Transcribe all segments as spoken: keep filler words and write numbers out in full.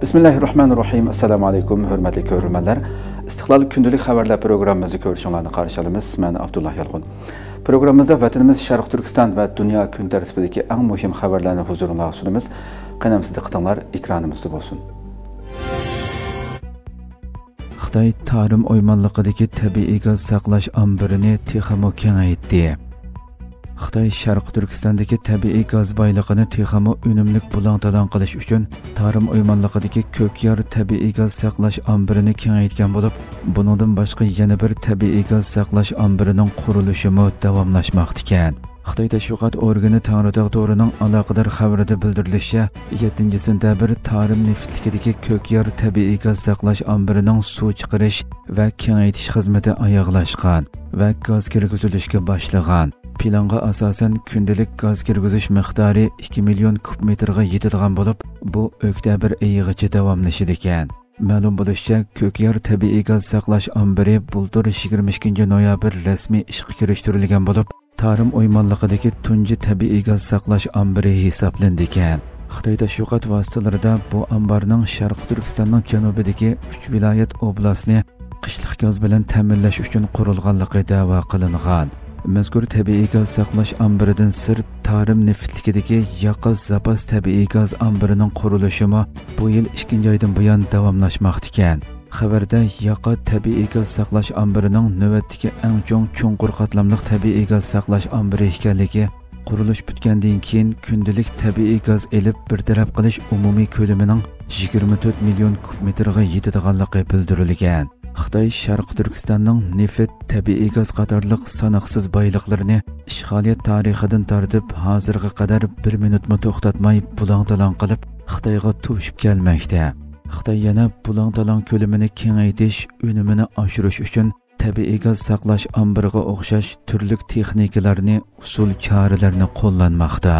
بىسمىللاھىررەھمانىررەھىم. ئەسسالامۇ ئەلەيكۇم، ھۆرمەتلىك كۆرۈرمەنلەر. ئىستىقلال كۈندىلىك خەۋەرلەر پروگراممىمىزنى كۆرۈشۈڭلارنى قارشى ئالىمىز. مەن ئابدۇللا يالقۇن. پروگراممىمىزدا ۋەتىنىمىز شەرقىي تۈركىستان ۋە دۇنيا كۈن تەرتىپىدىكى ئەڭ مۇھىم خەۋەرلەرنى ھۇزۇرۇڭلارغا سۇنىمىز. قېنى ئەمىسە دىققىتىڭلار ئېكرانىمىزدا بولسۇن. خىتاي تارىم ئويمانلىقىدىكى تەبىئىي گاز ساقلاش ئامبىرىنى تېخىمۇ كېڭەيتتى. خىتاي شەرقىي تۈركىستاندىكى تەبىئىي گاز بايلىقىنى تېخىمۇ ئۈنۈملۈك بۇلاڭ-تالاڭ قىلىش ئۈچۈن، تارىم ئويمانلىقىدىكى كۆكيار تەبىئىي گاز ساقلاش ئامبىرىنى كېڭەيتكەن بولۇپ، بۇنىڭدىن باشقا يەنە بىر تەبىئىي گاز ساقلاش ئامبىرىنىڭ قۇرۇلۇشىمۇ داۋاملاشماقتىكەن. خىتاي تەشۋىقات ئورگىنى تاڭرىتاغ تورىنىڭ ئالاقىدار خەۋىرىدە بىلدۈرۈلۈشىچە، يەتتىنچى سېنتەبىر تارىم نېفىتلىكىدىكى كۆكيار تەبىئىي گاز ساقلاش ئامبىرىنىڭ سۇ چىقىرىش ۋە كېڭەيتىش خىزمىتى ئاياغلاشقان ۋە گاز كىرگۈزۈلۈشكە باشلىغان. پىلانغا ئاساسەن، كۈندىلىك گاز كىرگۈزۈش مىقدارى ئىككى مىليون كۇب مېتىرغا يېتىدىغان بولۇپ، بۇ ئۆكتەبىر ئېيىغىچە داۋاملىشىدىكەن. مەلۇم بولۇشىچە، كۆكيار تەبىئىي گاز ساقلاش ئامبىرى بۇلتۇر يىگىرمە ئىككىنچى نويابىر رەسمىي ئىشقا كىرىشتۈرۈلگەن بولۇپ، تارىم ئويمانلىقىدىكى تۇنجى تەبىئىي گاز ساقلاش ئامبىرى ھېسابلىنىدىكەن. خىتاي تەشۋىقات ۋاسىتىلىرىدا بۇ ئامبارنىڭ شەرقىي تۈركىستاننىڭ جەنۇبىدىكى ئۈچ ۋىلايەت ئوبلاستنى قىشلىق گاز بىلەن تەمىنلەش ئۈچۈن قۇرۇلغانلىقى دەۋا قىلىنغان. مەزكۇر تەبىئىي گاز ساقلاش ئامبىرىدىن سىرت، تارىم نېفىتلىكىدىكى ياقا زاپاس تەبىئىي گاز ئامبىرىنىڭ قۇرۇلۇشىمۇ بۇ يىل ئىككىنچى ئايدىن بۇيان داۋاملاشماقتىكەن. خەۋەردە ياقا تەبىئىي گاز ساقلاش ئامبىرىنىڭ نۆۋەتتىكى ئەڭ چوڭ چوڭقۇر قاتلاملىق تەبىئىي گاز ساقلاش ئامبىرى ئىكەنلىكى، قۇرۇلۇش پۈتكەندىن كېيىن كۈندىلىك تەبىئىي گاز ئېلىپ بىر تەرەپ قىلىش ئومۇمىي كۆلىمىنىڭ يىگىرمە تۆت مىليون كۇب مېتىرغا يېتىدىغانلىقى بىلدۈرۈلگەن. خىتاي شەرقىي تۈركىستاننىڭ نېفىت، تەبىئىي گاز قاتارلىق ساناقسىز بايلىقلىرىنى ئىشغالىيەت تارىخىدىن تارتىپ ھازىرغا قەدەر بىر مىنۇتمۇ توختاتماي بۇلاڭ-تالاڭ قىلىپ، خىتايغا توشۇپ كەلمەكتە. خىتاي يەنە بۇلاڭ-تالاڭ كۆلىمىنى كېڭەيتىش، ئۈنۈمىنى ئاشۇرۇش ئۈچۈن تەبىئىي گاز ساقلاش ئامبىرىغا ئوخشاش تۈرلۈك تېخنىكىلارنى، ئۇسۇل چارىلەرنى قوللانماقتا.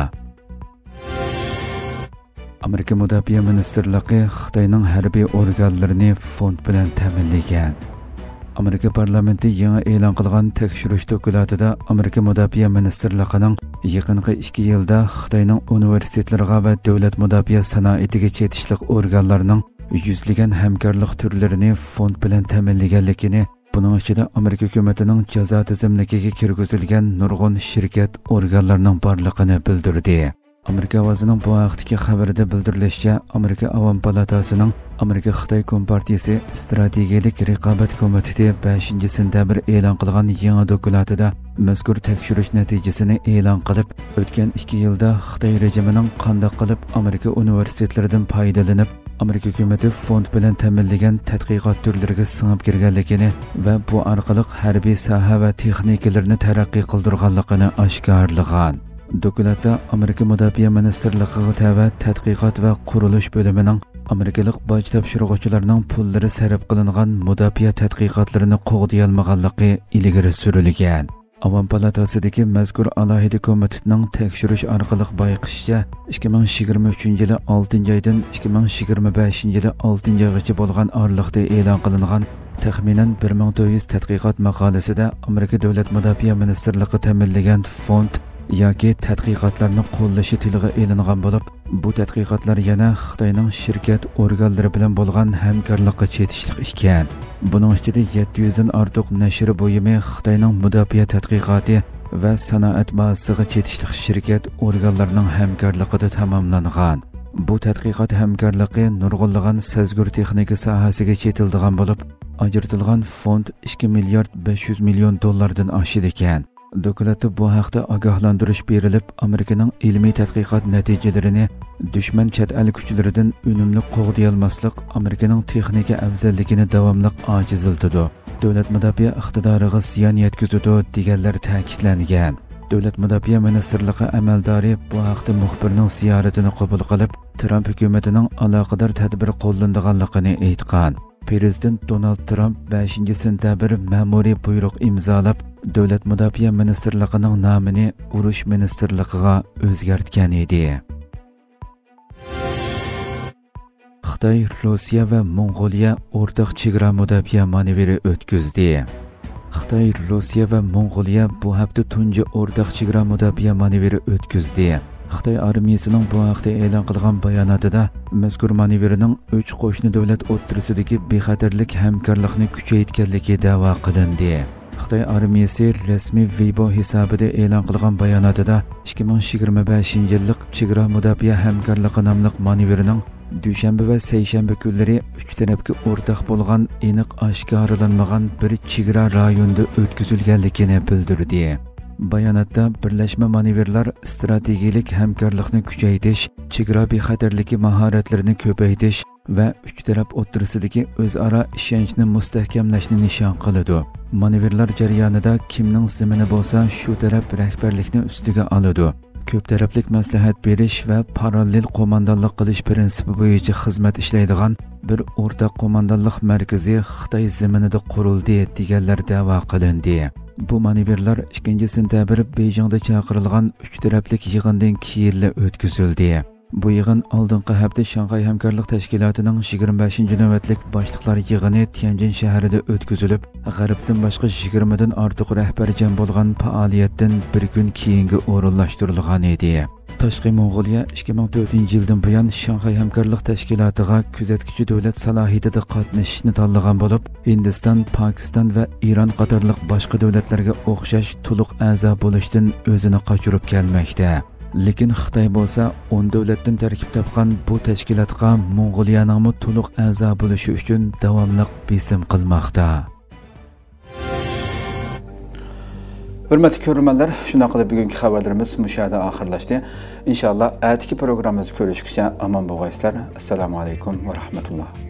ئامېرىكا مۇداپىئە مىنىستىرلىقى خىتاينىڭ ھەربىي ئورگانلىرىنى فوند بىلەن تەمىنلىگەن. ئامېرىكا پارلامېنتى يېڭى ئېلان قىلغان تەكشۈرۈش دوكلاتىدا ئامېرىكا مۇداپىئە مىنىستىرلىقىنىڭ يېقىنقى ئىككى يىلدا خىتاينىڭ ئۇنىۋېرسىتېتلىرىغا ۋە دۆلەت مۇداپىئە سانائىتىگە چېتىشلىق ئورگانلارنىڭ يۈزلىگەن ھەمكارلىق تۈرلىرىنى فوند بىلەن تەمىنلىگەنلىكىنى، بۇنىڭ ئىچىدە ئامېرىكا ھۆكۈمىتىنىڭ جازا تىزىملىكىگە كىرگۈزۈلگەن نۇرغۇن شىركەت، ئورگانلارنىڭ بارلىقىنى بىلدۈردى. ئامېرىكا ئاۋازىنىڭ بۇ ھەقتىكى خەۋىرىدە بىلدۈرۈلۈشىچە، ئامېرىكا ئاۋام پالاتاسىنىڭ ئامېرىكا خىتاي كومپارتىيىسى ئىستراتېگىيەلىك رىقابەت كومىتېتى بەشىنچى سېنتەبىر ئېلان قىلغان يېڭى دوكلاتىدا مەزكۇر تەكشۈرۈش نەتىجىسىنى ئېلان قىلىپ، ئۆتكەن ئىككى يىلدا خىتاي رېجىمىنىڭ قانداق قىلىپ ئامېرىكا ئۇنىۋېرسىتېتلىرىدىن پايدىلىنىپ، ئامېرىكا ھۆكۈمىتى فوند بىلەن تەمىنلىگەن تەتقىقات تۈرلىرىگە سىڭىپ كىرگەنلىكىنى ۋە بۇ ئارقىلىق ھەربىي ساھە ۋە تېخنىكىلىرىنى تەرەققىي قىلدۇرغانلىقىنى ئاشكارىلىغان. دوكلاتتا ئامېرىكا مۇداپىئە مىنىستىرلىقىغا تەۋە تەتقىقات ۋە قۇرۇلۇش بۆلۈمىنىڭ ئامېرىكىلىق باج تاپشۇرغۇچىلارنىڭ پۇللىرى سەرپ قىلىنغان مۇداپىئە تەتقىقاتلىرىنى قوغدىيالمىغانلىقى ئىلگىرى سۈرۈلگەن. ئاۋام پالاتاسىدىكى مەزكۇر ئالاھىدە كومىتېتنىڭ تەكشۈرۈش ئارقىلىق بايقىشىچە، ئىككى مىڭ يىگىرمە ئۈچىنچى يىلى ئالتىنچى ئايدىن ئىككى مىڭ يىگىرمە بەشىنچى يىلى ئالتىنچى ئايغىچە بولغان ئارىلىقتا ئېلان قىلىنغان تەخمىنەن بىر مىڭ تۆت يۈز تەتقىقات ماقالىسىدە ئامېرىكا دۆلەت مۇداپىئە مىنىستىرلىقى تەمىنلىگەن فوند ياكى تەتقىقاتلارنى قوللىشى تىلغا ئېلىنغان بولۇپ، بۇ تەتقىقاتلار يەنە خىتاينىڭ شىركەت ئورگانلىرى بىلەن بولغان ھەمكارلىققا چېتىشلىق ئىكەن. بۇنىڭ ئىچىدە يەتتە يۈزدىن ئارتۇق نەشر بۇيۇمى خىتاينىڭ مۇداپىئە تەتقىقاتى ۋە سانائەت بازىسىغا چېتىشلىق شىركەت ئورگانلىرىنىڭ ھەمكارلىقىدا تاماملانغان. بۇ تەتقىقات ھەمكارلىقى نۇرغۇنلىغان سەزگۈر تېخنىكا ساھەسىگە چېتىلىدىغان بولۇپ، ئاجرىتىلغان فوند ئىككى مىليارد بەش يۈز مىليون دوللاردىن ئاشىدىكەن. دوكلاتتا بۇ ھەقتە ئاگاھلاندۇرۇش بېرىلىپ، ئامېرىكىنىڭ ئىلمىي تەتقىقات نەتىجىلىرىنى دۈشمەن چەت ئەل كۈچلىرىدىن ئۈنۈملۈك قوغدىيالماسلىق ئامېرىكىنىڭ تېخنىكا ئەۋزەللىكىنى داۋاملىق ئاجىزلىتىدۇ، دۆلەت مۇداپىئە ئىقتىدارىغا زىيان يەتكۈزىدۇ، دېگەنلەر تەكىتلەنگەن. دۆلەت مۇداپىئە مىنىستىرلىقى ئەمەلدارى بۇ ھەقتە مۇخبىرنىڭ زىيارىتىنى قوبۇل قىلىپ، ترامپ ھۆكۈمىتىنىڭ ئالاقىدار تەدبىر قوللىنىدىغانلىقىنى ئېيتقان. پىرېزىدېنت دونالد ترامپ بەشىنچى سېنتەبىر مەمۇرىي بۇيرۇق ئىمزالاپ، دۆلەت مۇداپىئە مىنىستىرلىقىنىڭ نامىنى ئۇرۇش مىنىستىرلىقىغا ئۆزگەرتكەن ئىدى. خىتاي، روسىيە ۋە موڭغۇلىيە ئورتاق چېگرا مۇداپىئە مانېۋىرى ئۆتكۈزدى. خىتاي، روسىيە ۋە موڭغۇلىيە بۇ ھەپتە تۇنجى ئورتاق چېگرا مۇداپىئە مانېۋىرى ئۆتكۈزدى. خىتاي ئارمىيىسىنىڭ بۇ ھەقتە ئېلان قىلغان باياناتىدا، مەزكۇر مانېۋىرنىڭ ئۈچ قوشنا دۆلەت ئوتتۇرىسىدىكى بىخەتەرلىك ھەمكارلىقنى كۈچەيتكەنلىكى دەۋا قىلىندى. خىتاي ئارمىيىسى رەسمىي ۋېيبو ھېسابىدا ئېلان قىلغان باياناتىدا، ئىككى مىڭ يىگىرمە بەشىنچى يىللىق چېگرا مۇداپىئە ھەمكارلىقى ناملىق مانېۋىرنىڭ دۈشەنبە ۋە سەيشەنبە كۈنلىرى ئۈچ تەرەپكە ئورتاق بولغان ئېنىق ئاشكارىلانمىغان بىر چېگرا رايونىدا ئۆتكۈزۈلگەنلىكىنى بىلدۈردى. باياناتتا بىرلەشمە مانېۋىرلار ئىستراتېگىيەلىك ھەمكارلىقنى كۈچەيتىش، چېگرا بىخەتەرلىكى ماھارەتلىرىنى كۆپەيتىش ۋە ئۈچ تەرەپ ئوتتۇرىسىدىكى ئۆزئارا ئىشەنچنى مۇستەھكەملەشنى نىشان قىلىدۇ. مانېۋىرلار جەريانىدا كىمنىڭ زېمىنى بولسا، شۇ تەرەپ رەھبەرلىكنى ئۈستىگە ئالىدۇ. كۆپ تەرەپلىك مەسلىھەت بېرىش ۋە پاراللېل قوماندانلىق قىلىش پىرىنسىپى بويىچە خىزمەت ئىشلەيدىغان بىر ئورتاق قوماندانلىق مەركىزى خىتاي زېمىنىدا قۇرۇلدى، دېگەنلەر دەۋا قىلىندى. بۇ مانېۋىرلار ئىككىنچى سېنتەبىر بېيجىڭدا چاقىرىلغان ئۈچ تەرەپلىك يىغىندىن كېيىنلا ئۆتكۈزۈلدى. بۇ يىغىن ئالدىنقى ھەپتە شاڭخەي ھەمكارلىق تەشكىلاتىنىڭ يىگىرمە بەشىنچى نۆۋەتلىك باشلىقلار يىغىنى تيەنجىن شەھىرىدە ئۆتكۈزۈلۈپ، غەربتىن باشقا يىگىرمىدىن ئارتۇق رەھبەر جەم بولغان پائالىيەتتىن بىر كۈن كېيىنگە ئورۇنلاشتۇرۇلغان ئىدى. تاشقى موڭغۇلىيە ئىككى مىڭ تۆتىنچى يىلدىن بۇيان شاڭخەي ھەمكارلىق تەشكىلاتىغا كۆزەتكۈچى دۆلەت سالاھىيىتىدە قاتنىشىشنى تاللىغان بولۇپ، ھىندىستان، پاكىستان ۋە ئىران قاتارلىق باشقا دۆلەتلەرگە ئوخشاش تولۇق ئەزا بولۇشتىن ئۆزىنى قاچۇرۇپ كەلمەكتە. لېكىن خىتاي بولسا ئون دۆلەتتىن تەركىب تاپقان بۇ تەشكىلاتقا موڭغۇلىيەنىڭمۇ تولۇق ئەزا بولۇشى ئۈچۈن داۋاملىق بېسىم قىلماقتا. ھۆرمەتلىك كۆرۈرمەنلەر، شۇنداق قىلىپ بۈگۈنكى خەۋەرلىرىمىز مۇشۇ يەردە ئاخىرلاشتى. ئىنشاللا ئەتىكى پروگراممىمىزدا كۆرۈشكىچە ئامان بولغايسىلەر. ئەسسالامۇ ئەلەيكۇم ۋە رەھمەتۇللا.